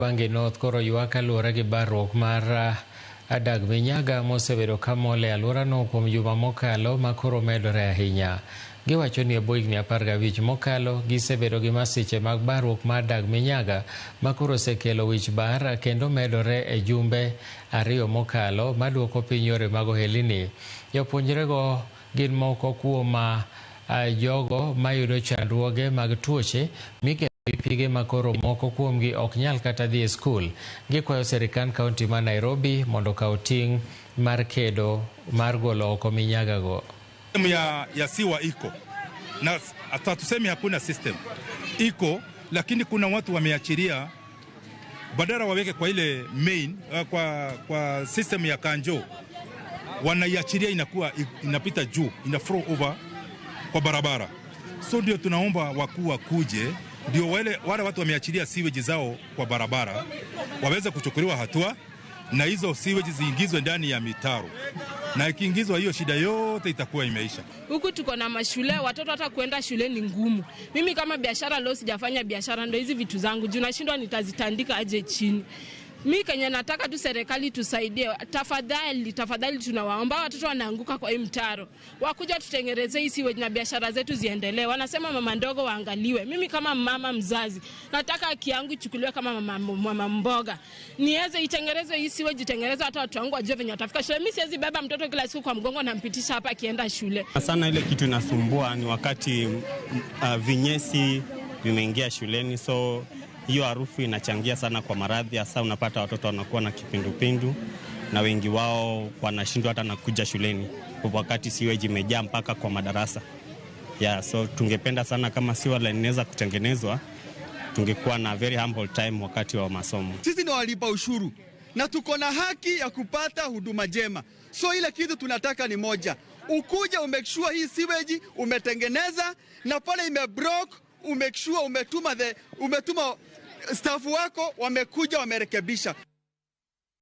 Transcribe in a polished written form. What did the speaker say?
Bangi North koro ywak kaluwore gi barruok mar dag minyaga mosebedo kamol e alworano kuom juma mokalo ma koro medore ahinya. Giwacho ni e bwo higni 15 mokalo gisebedo gi masiche mag barruok mar dag minyaga ma koro osekelo wich bar kendo medore e jumbe 2 mokalo maduoko piny yore mag ohelni. Jopuonjrego gin moko kuom jogo mayudo chandruoge mag tuoche mikelo gi pige ma koro moko kuomgi ok nyal kata dhi e skul. Gikwayo sirikand kaunti ma Nairobi mondo okaw ting' mar kedo mar golo oko minyagago. Ya sewer iko na hatusemi hakuna system iko, lakini kuna watu wameachilia badala waweke kwa ile main kwa system ya kanjo, wanaiachilia inakuwa inapita juu, ina flow over kwa barabara. So ndio tunaomba wakuu wakuje, ndio wale watu wameachilia sewage zao kwa barabara waweze kuchukuliwa hatua na hizo sewage ziingizwe ndani ya mitaro, na ikiingizwa hiyo shida yote itakuwa imeisha. Huku tuko na mashule, watoto hata kuenda shule ni ngumu. Mimi kama biashara leo sijafanya biashara, ndio hizi vitu zangu juu nashindwa nitazitandika aje chini. Mi kenye nataka tu serikali tusaidie, tafadhali, tafadhali tunawaomba, watoto wanaanguka kwa hii mtaro. Wakuja tutengeneze hii sewage na biashara zetu ziendelee. Wanasema mama ndogo waangaliwe. Mimi kama mama mzazi nataka haki yangu ichukuliwe kama mama mboga. Niweze itengenezwe hii sewage, itengenezwe hata watu wangu wajue venye watafika shule. Mimi siwezi beba mtoto kila siku kwa mgongo na mpitisha hapa akienda shule. Sana ile kitu inasumbua ni wakati vinyesi vimeingia shuleni, so hiyo harufu inachangia sana kwa maradhi. Hasa unapata watoto wanakuwa na kipindupindu na wengi wao wanashindwa hata na kuja shuleni wakati sewage imejaa mpaka kwa madarasa. So tungependa sana kama sewer line inaweza kutengenezwa, tungekuwa na very humble time wakati wa masomo. Sisi ni walipa ushuru na tuko na haki ya kupata huduma njema. So ile kitu tunataka ni moja, ukuja umake sure hii sewage umetengeneza, na pale ime broke umake sure umetuma staff wako wamekuja wamerekebisha.